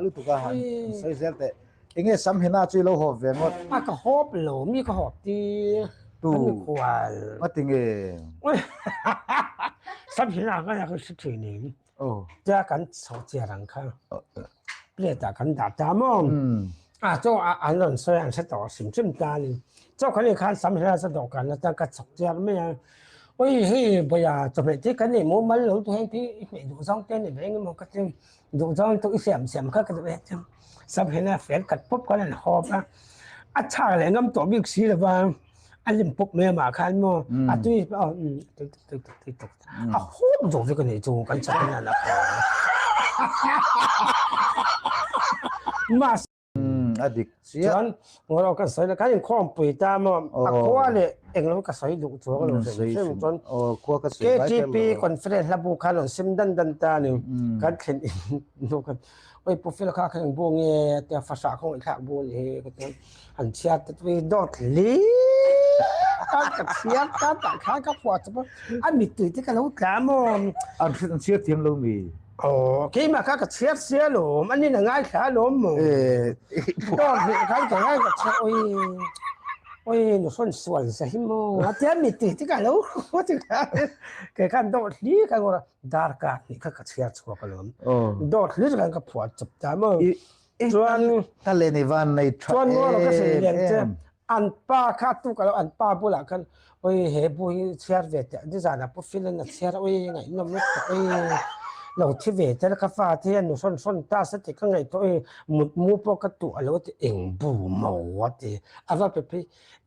Lutuk a han sawi zel teh. Enge sam hena chu i lo hawp ve ngawt? A ka hawp lo, mi ka hawp tir. Tu? Kan mikhual. Nga ti nge? Sam hena ka la ka hre thin in. Oh. Tia kan chho chiar ang kha. Plate ah kan dah ta maw? A chaw an rawn sawi an hre tawh hrim hrim ta a ni. Chaw kan ei khan sam hena chu dawhkan atang ka chhawk chiar mai a. Ui hei bawia chawhmeh te kan ei mumal lo tu heng hi i hmeh duh zawng te a ni ve engemaw ka ti. Duh zawng chu i siam siam kha ka duh e chu. Sam hian a fel khat pawp khan an hawp a, a chhak leh ngam tawh bik si lova, a lim pawp mai amah khan maw a tui a tui tuk tui tuk tui tuk a hawp zawk vek a nih chu kan chak hian a kha. Mahse A dik chiah. Chuan ngawrh kan sawi la kan inkhawmpui ta maw a khua leh englo ka sawi duh chuang lo hrim hrim chuan KTP conference hla bu khan rawn sim dan dan ta ni kan thlen in hnu khan oi pu fel kha kha eng bu nge tia fahrah khaw ngaihthlak bu ni hi ka chuan han chhiar te chu dawt hli khan ka chhiar ta tah khan ka phuah chawp a a mittui te ka lo tla maw an chhiar thiam lo mi. Aw, keimah kha ka chhiar sia alawm, a nin a ngaithla alawm maw? Dawr hnih khan ka ngai ka chhiar, oi, oi, nu hrawn sual za hi maw? A tia mi ti ti ka lo ti kha, kei khan dawr hli khan ngawr a, darkar hnih kha ka chhiar chhuak alawm. Dawr hli khan ka phuah chawp ta maw? Chuan, Ka len i van nei tha chuan ngawr ka hrilh lian che, An pa kha tuk a lo, an pa bulah khan oi he bu hi chhiar ve teh, nizanah pu Phil-in a chhiar a, oi ngaihnawm lutuk oi lo thi ve tel ka fa te hian nu hrawn hrawn ta se tih ka ngaihtuah oi mutmu pawh ka tuh a lo ti eng bu maw a ti, a va pe phei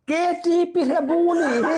KTP hla bu ni hi.